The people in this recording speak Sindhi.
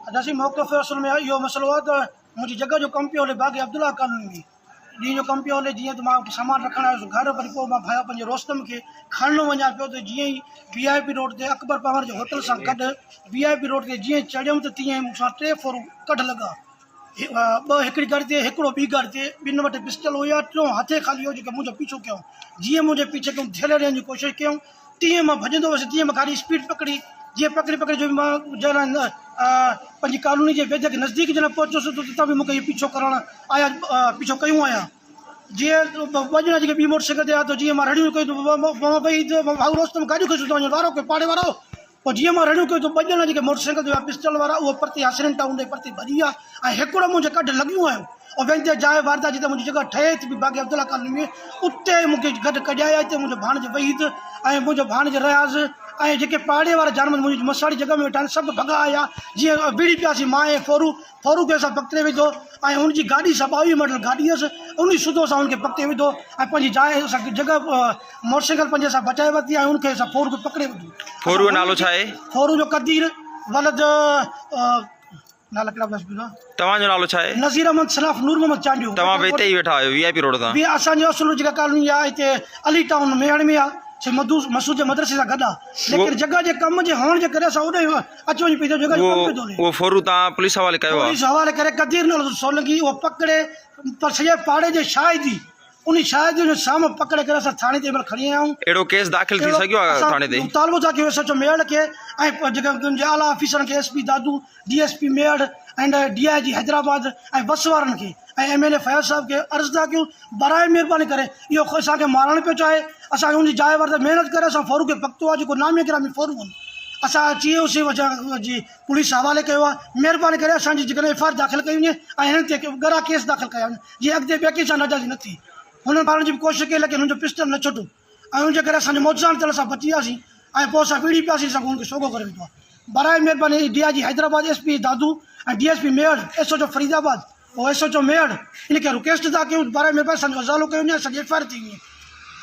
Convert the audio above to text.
ادا سائين موقف اصل ۾ اهو مسئلو آهي ته منهنجي جڳهه جو ڪم پيو هلي باغ عبدالله ڪالوني ۾ ڏينهن جو ڪم پيو هلي جيئن ته مان سامان رکڻ آيس گهر وري پوء مان ڀايو پنهنجي روستم کي کڻڻ وڃان پيو ته جيئن ئي وي آء پي روڊ تي اڪبر پنهور جي هوٽل سان گڏ وي آء پي روڊ تي جيئن چڙهيم ته تيئن ئي مون سان ٽي ڦورو ڪڍ لڳا ٻه هڪڙي گاڏي تي هڪڙو ٻي گاڏي تي ٻن وٽ پسٽل هيا ٽيون هٿين خالي هو جيڪي منهنجو پيڇو ڪيائون جيئن منهنجي پيڇي ڪيائون ڌيلي ڏيڻ جي ڪوشش ڪيائون تيئن مان ڀڄندو ويس تيئن مان گاڏي اسپيڊ پڪڙي جيئن پڪڙي پڪڙي جو مان جڏهن پنهنجي ڪالوني جي ويجهه کي نزديڪ جڏهن پهتس ته تتان به مون کي اهي پيڇو ڪرڻ آيا پيڇو ڪيون آيا جيئن ٻه ڄڻا جيڪي ٻي موٽر سائيڪل تي آيا ته جيئن مان رڙيون ڪيون ته ڀئي ڀائو روستم گاڏيون کسيون ٿا وڃن وارو ڪيو پاڙي وارو پوء جيئن مان رڙيون ڪيون ته ٻه ڄڻا جيڪي موٽر سائيڪل تي هيا پسٽل وارا اهي پرتي حسنين ٽائون ڏي پرتي ڀڄي ويا ۽ هڪڙو منهنجي ڪڍ لڳيون آيو ۽ ويندي جاء واردات جتي منهنجي جڳهه ٺهي ٿي پئي باغ عبدالله ڪالوني ۾ اتي مون کي گڏ ڪڍيا ويا اتي منهنجو ڀاڻج وحيد ۽ منهنجو ڀاڻج رياض ۽ جيڪي پاڙي وارا جانور منهنجي مساڙي جڳهه ۾ ويٺا آهن سڀ ڀڳا آيا جيئن وڙهي پياسين مان ۽ ڦورو ڦورو کي اسان پڪڙي وڌو ۽ ان جي گاڏي سان 22 ماڊل گاڏي هيس ان سڌو اسان ان کي پڪڙي وڌو ۽ پنهنجي جاء اسان جڳهه موٽر سائيڪل پنهنجي اسان بچائي ورتي ۽ ان کي اسان ڦورو کي پڪڙي وڌو. ڦورو جو نالو ڇا آهي؟ ڦورو جو قدير ولد نالا ڪهڙا ٻڌايو ٻيو؟ توهان جو نالو ڇا آهي؟ نذير احمد سلاف نور محمد چانڊيو. توهان به اتي ئي ويٺا آهيو وي آء پي روڊ تان؟ به اسان جو اصل جيڪا ڪالوني آهي اتي علي ٽائون ميهڙ ۾ آهي سي مدوس مسعود جي مدرسي سان گڏ آهي ليڪن جڳهه جي ڪم جي هئڻ جي ڪري اسان اوڏي اچ وڃ پئي ٿيو جڳهه جو ڪم پيو ٿو هلي. اهو ڦورو توهان پوليس حوالي ڪيو آهي؟ پوليس حوالي ڪري قدير نالو سولنگي اهو پڪڙي پر سڄي پاڙي جي شاهدي انهي شاهدي جو سامهون پڪڙي ڪري اسان ٿاڻي تي مهل کڻي آيا آهيون. اهڙو ڪيس داخل ٿي سگهيو آهي ٿاڻي تي؟ مطالبو ٿا ڪيون ايس ايڇ او ميهڙ کي ۽ جيڪي ان جي اعليٰ آفيسرن کي S P Dadu, D S P Mehar and D I G Hyderabad ۽ وس وارن کي ۽ ايم اين اي فياض صاحب کي عرض ٿا ڪيون براء مهرباني ڪري اهو اسان کي مارڻ پيو چاهي اسان کي ان جي جاء ورتي محنت ڪري اسان ڦورو کي پڪتو آهي جيڪو نامي گرامي ڦورو آهن اسان اچي اسي جي پوليس حوالي ڪيو آهي مهرباني ڪري اسان جي جيڪڏهن ايف I R داخل ڪئي وڃي ۽ هنن تي ڳرا ڪيس داخل ڪيا وڃن جيئن اڳتي ٻئي ڪنهن سان ناجائزي نه ٿئي. هنن مارڻ جي به ڪوشش ڪئي ليڪن هن جو پسٽل نه ڇٽو ۽ ان جي ڪري اسان جو معجزاڻي طرح سان بچي وياسين ۽ پوء اسان وڙهي پياسين اسان هن کي سوگهو ڪري وڌو آهي. براء مهرباني D I G Hyderabad, S P Dadu ۽ D S P Mehar, S H O Faridabad ۽ S H O Mehar ان کي رڪويسٽ ٿا ڪيون براء مهرباني اسان جو ازالو ڪيو وڃي ۽ اسان جي ايف I R ٿي وڃي.